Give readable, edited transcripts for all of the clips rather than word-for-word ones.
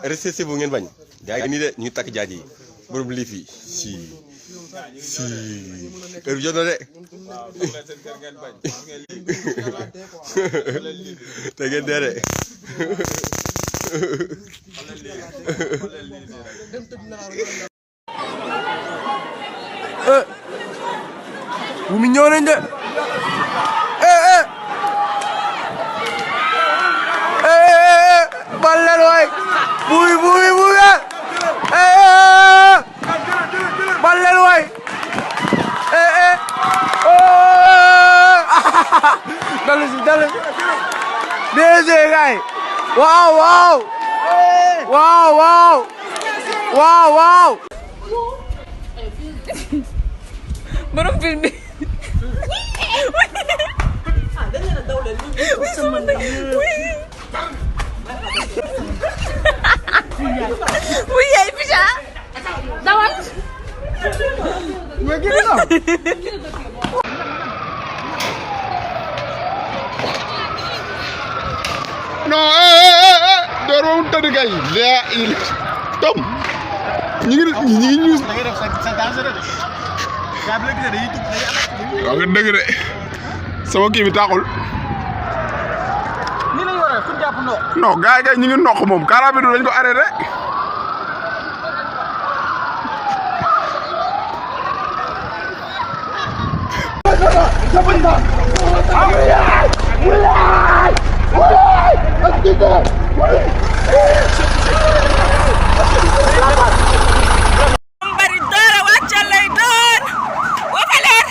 resté si bu ngeen bañ gaa yi nii de ñu takk jaaj yi borom liif yi si heure bi jot na de te ngeen dee de bu mi ñëw nañ de balal waay buy balal waay dalu si DG gaay waaw borom film bi wuy yaay Ficha dawal non door moom tëdd kay tom ñu ngi ñuus waaw nga dëgg de sama kii bi taaxul non gars yi kay ñu ngi noq moom car bi du dañ ko arrêté bari doora wàccal lay doon wafaleer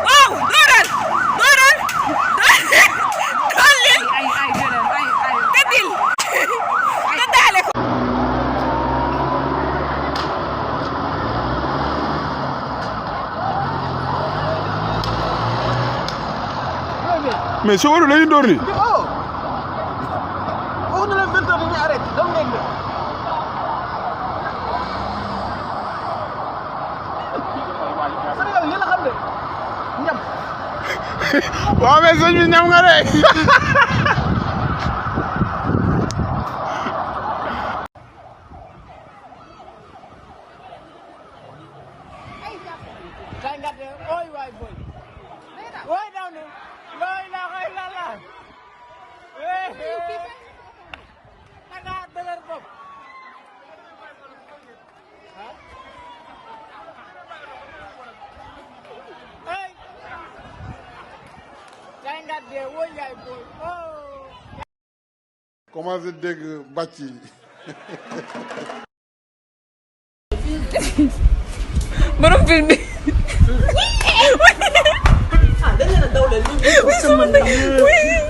waaw dooral dollil tëddil tëddaale ko mais soo lañu door ni waaw mais sëñ bi ñam nga de commencé dégg bàcc yi borom film bi ah dañ leen a daw leen